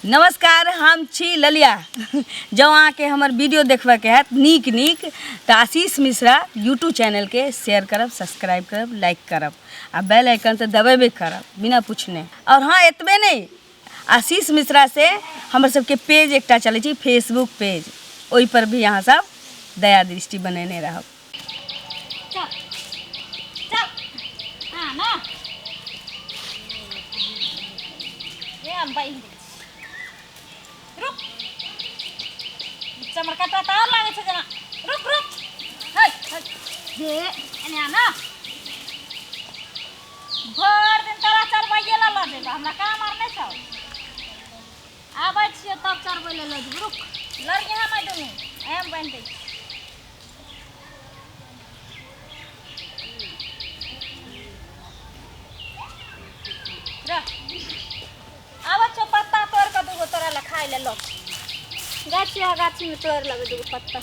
नमस्कार, हम छी ललिया। जँ अहाँके हमर वीडियो देखबऽके हैत नीक नीक तऽ आशीष मिश्रा यूट्यूब चैनलके शेयर करब, सब्सक्राइब करब, लाइक करब आ बेल आइकन तऽ दबेबे करब बिना पूछने। आओर हँ, एतबे नहि, आशीष मिश्रा से हमर सबके पेज एकटा चलै छै फेसबुक पेज, ओहिपर भी अहाँ सब दया दृष्टि बनेने रहब। चल चल आ ना ये हम बान्हि दै छी। रुक, चमरकटा तऽ आओर लागै छै जेना। रुक रुक, है है हे, एने आ ना। भरि दिन तोरा चरबैये लए लऽ जेबऽ, हमरा काम आर नहि छौ। आबै छियै तब चरबै लए लऽ जेबौ। रुक, लड़िहे नहि दुनू, एम बान्हि दै छी। आबै छौ पत्ता तोड़ि कऽ दूगो तोरा लए खाय लए लऽ गाछी आ गाछीमे तोड़ि लेबै दूगो पत्ता।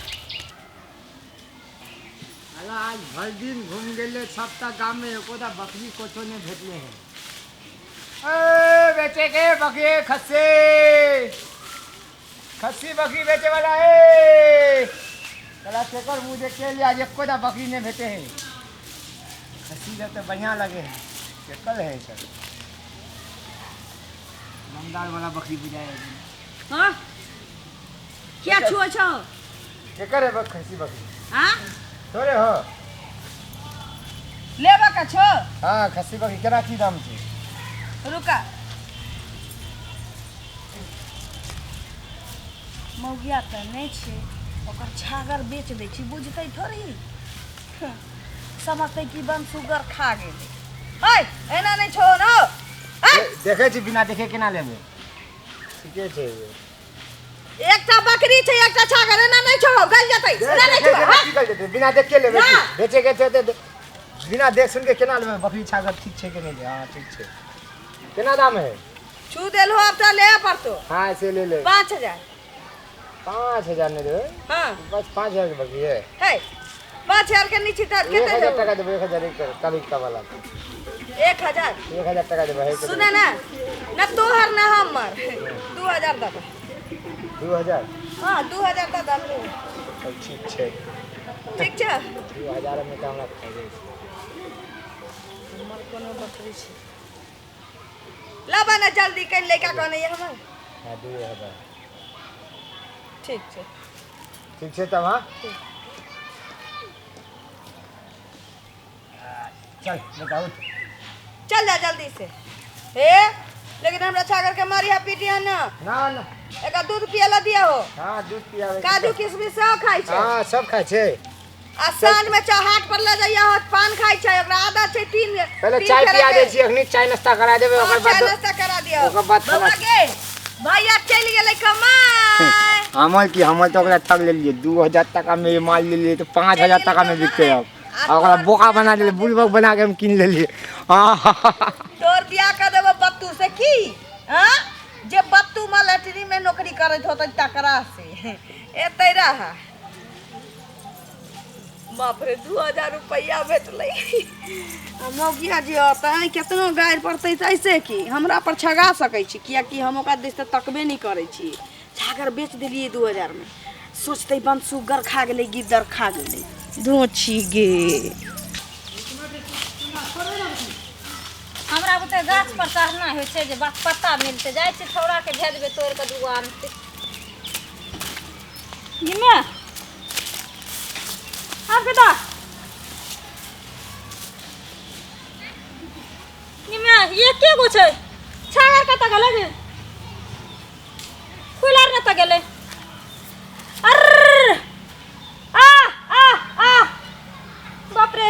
अला आज भर दिन घूम गेले सबटा गाम में, एकोटा बकरी कुछो नहीं भेटले है। ए बेचे के बकरी खस्सी, खस्सी बकरी बेचे वाला है। चला केकर मुँह देख के लिए आज एकोटा बकरी नहीं भेटे है। खस्सी जब तो बढ़िया लगे है, केकर है सर दमदार वाला बकरी बुझाए है। हाँ, क्या छुआ छो? केकर है खस्सी बकरी? हाँ, थोड़े हो लेबा का छो? हाँ, खस्सी बकरी केना की दाम छै? रुका, मौगिया तऽ नहि छै, ओकर छागर बेच दै छी, बुझतै थोड़ी, समझतै कि बन सुगर खा गेलै। है, एना नहि छो न। देखै छी, बिना देखे केना लेबै? ठीके छै। एकटा बकरी छै, एकटा छागर, एना नहि छो, गल जेतै। एना नहि छो। की गल जेतै? बिना देख के लेबै, बेचे के छै तऽ बिना देख सुन के केना लेबै? बकरी छागर ठीक छै कि नहि? हाँ, ठीक छै। केना दाम है? छू देलहो, अब तऽ ले पड़तो। हाँ, से ले ले। 5000। 5000 नहि देबै। हाँ, बस 5000 के बकरी है। है, 5000 के नीचे तऽ एक कते हजार देबो? टका देबै, 1000 एक कविता वाला। 1000? 1000 टका देबै है। सुने ना, न तोहर न हमर, 2000 दऽ दे। 2000? हाँ, 2000 दऽ दे। तब ठीक छै। ठीक छै। 2000 मे तऽ हमरा फायदे छै। हमर कोनो बकरी छै, लाबा ने जल्दी, कनि लड़का कहने ये हमर। हाँ, 2000। ठीक छै। ठीक छै तब। हाँ, चल बताउ। चल जा जल्दी से। हे, लेकिन हमरा छागर के मारिया पीटिया ना। ना ना। एका दूध पियला दिया हो। हाँ, दूध पियाबै। काजू किशमिश सब खाइ छै। हाँ, सब खाइ छै। आ साँझ में हाट पर ले जाइया हो, पान खाइ छै, ओकरा आदत छै। तीन पहिले तीन चाय फेरा पिया के। दै छी अखनी, चाय नाश्ता करा देबै। हाँ, ओकर चाय बाद नाश्ता करा दियौ। ओकर बाद बौआ खाना। के भैया चलि गेलै कमाय। हमर की, हमर तऽ ओकरा ठग लेलियै। 2000 टाका मे माल लेलियै तऽ 5000 टाका मे बिकतै आब। आ ओकरा बोका बना देलियै, बुलबक बना के हम कीन लेलियै। हाँ। तोर बियाह कर देबो बत्तू से की? हाँ, जे बत्तू में लैटरी में नौकरी करैत होतै तकरा से। एतै रह। बाप रे, 2000 रुपैआ भेटलै। आ मौगिया जे अतै, केतनो गारि पड़तै तऽ ऐसे की हमरा पर छगा सकै छी, किएकि हम ओकरा दिस तऽ तकबे नहि करै छी। छागर बेच देलियै 2000मे, सोचतै बन सुगर खा गेलै, गिद्दर खा गेलै। धोची गे। हमरा बुते गाछ पर चढ़ना होइ छै जे बात पत्ता मिलतै? जाइ छी, छौड़ाके भेजबै, तोड़ि कऽ दूगो आनतै। गिमे आब बेटा, गिमे एके गो छै, छागर कतऽ गेलै गे? खुला ने तऽ गेलै। अर्र आ आ आ, बाप रे,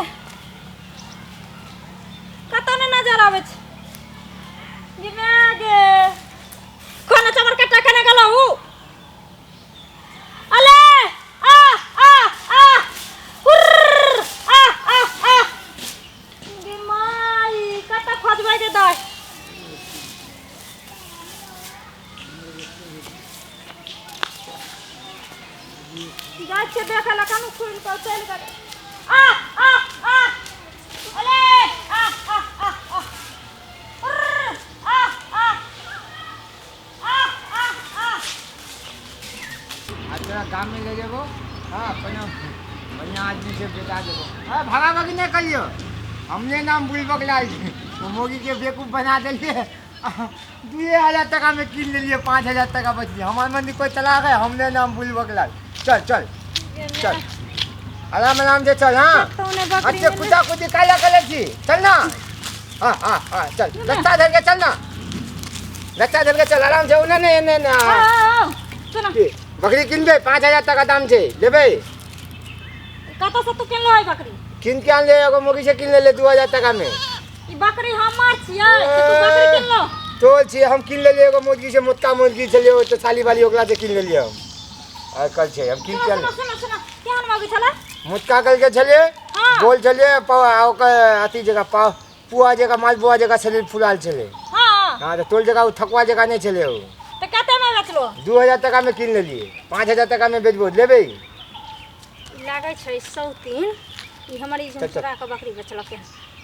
कतऽ ने नजर आबै छै। गिमे गे, कोना चमर कट्टा केने गेलौ? अले आ आ आ, हुर्र, आ आ आ, गे माई, कतऽ खोजबै गे दाइ? जाइ छियै देखै लए, कनु खुलि कऽ चलि गेलै। आ आ आ, अले आ आ आ आ, हुर्र, आ आ आ आ। तोरा गाम में ले जेबो। हाँ कोनो बढ़िया आदमी से बेटा देबो। हाँ भागा भागी नहीं करियो, हमने नाम बुलबक लाल छै। वो मोगी के बेवकूफ बना देलिए, 2000 टका में कीन लेलिए, 5000 टका बचलिए। हमार मन कोई तलाक है, हमने नाम बुलबक लाल। चल चल चल आराम आराम से चल। हाँ अच्छा कुत्ता कुत्ती काला कलर छी, चल ना। हाँ हाँ हाँ चल, रस्ता धर के चल ना, रस्ता धर के चल आराम से। ओने नहीं नहीं ना बकरी किनबे, 5000 टका दाम छै, लेबै? कतऽ से तू किनलो है बकरी? किन के आनले, एगो मोगी से किन लेले 2000 टका में। ई बकरी हमर छियै, तू बकरी किनलो? तोल छियै, हम किन लेलियै एगो मोगी से, मोटका मोगी छलै ओ तऽ साली वाली, ओकरा से किन लेलियै हम। आइ कल छै हम किन के आनले। सुनो सुनो, केहन मोगी छलै? मोटका कल के छलै, गोल छलै, ओकर अथी जगह पाव पुआ जगह मालपुआ जगह शरीर फुलाल छलै। हां हां तऽ तोल जगह ओ थकुआ जगह नहि छलै ओ। तऽ कते में बेचलो? 2000 टका में किन लेलियै, 5000 टका में बेचबो, लेबै? लागै छै 103 ई हमर ई चोरा के बकरी बेचलक है।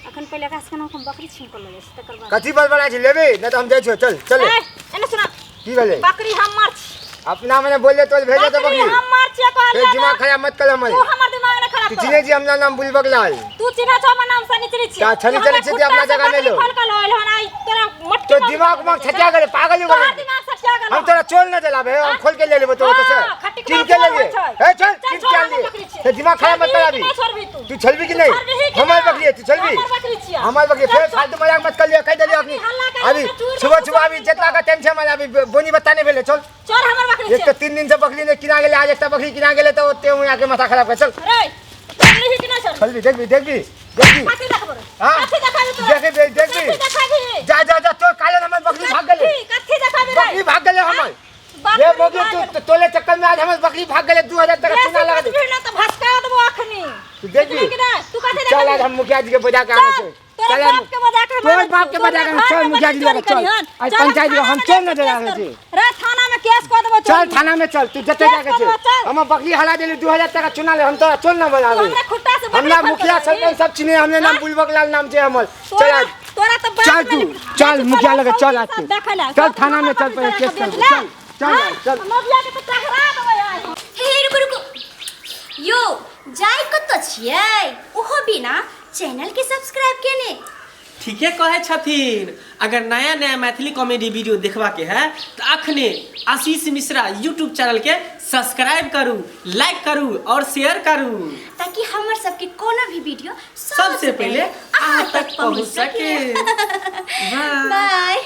अखन पहिले एकरा से केना हम बकरी छीन के लऽ जाइ छी तकर बाद। कथी बड़बड़ा छै, लेबै? नहि तऽ हम जाइ छियौ, चल चल। एने सुना, की भेलै? बकरी हमर छी। अपना मने बोलले तोल भेजे तऽ बकरी हमर छी कहलियै। दिमाग खराब मत कर हमर। तू हमर दिमाग न खराब तू कर। चिन्है छी हमरा नाम बुलबक लाल? तू चिन्है छौ हमर नाम सनिचरी छी। सनिचरी छी अपना जगह में लो। फल कल होइल हन आई तोरा मटकी। तो दिमाग में छटिया गेलै, पागल हो गेलै। तोहर दिमाग छटिया गेलै। हम तोरा चोल न जलाबे, हम खोल के ले लेबो तोरा से। किन के लेलिए? ए चल, किन के आनलिए? ते दिमाग खराब मत कर अभी। तू छलबी कि नहीं? हमर बकरी है, तू छलबी? हमर बकरी। फेर फालतू मजाक मत कर लियो, कहि देलियो अखनी। अभी सुबह सुबह अभी जितना का टाइम छै हमरा अभी बोनी बत्ता नहीं भेलै, चल। चल हमर बकरी। एक तो 3 दिन से बकरी ने किना गेलै, आज एकटा बकरी किना गेलै तऽ ओते हुआ के माथा खराब कर। चल रे, चलली कि ना? चल छलबी, देखबी देखबी देखबी। कथी देखबो रे? हां कथी देखाबी तोरा? देखबी देखबी। कथी देखाबी? जा जा जा, तोर काले हमर बकरी भाग गेलै। कथी देखाबी रे? बकरी भाग गेलै हमर। ये मोगी तू तोले चक्कर में आज हमर बकरी भाग गेलै, 2000 टका चुना लगा दे। ना तऽ भसका देबो अखनी। तू देखबी तू कथी चल आज हम मुखिया जी के बजा के आनै छै। तोरा बाप के बजा के, तोर बाप के बजा के चल मुखिया जी लगे चल। आज पंचायत हम चल न जरा छी रे, थाना में केस कऽ देबो। चल थाना में चल, तू जते जाके छै। हम बकरी हला देली, 2000 टका चुना ले, हम तोरा चल न बजाबे। हमरा खुट्टा से हमरा मुखिया सरपंच सब चिन्हे, हमने नाम बुलबक लाल नाम छै हमर। चल आज तोरा तो बाप चल तू चल मुखिया लगे चल आज तू चल थाना में चल, पहिले केस कर। चल चल चल मुखिया के तो टकरा देबै आज। हे रुकु रुकु यो, जाय कतऽ छियै ओहो बिना चैनल के सब्सक्राइब केने? ठीके कहै छथिन। अगर नया नया मैथिली कॉमेडी वीडियो देखबाके है तो अखने आशीष मिश्रा यूट्यूब चैनल के सब्सक्राइब करू, लाइक करू और शेयर करू, ताकि हमर सबके कोनो भी वीडियो सबसे पहले अहाँ तक पहुँच सके। बाय।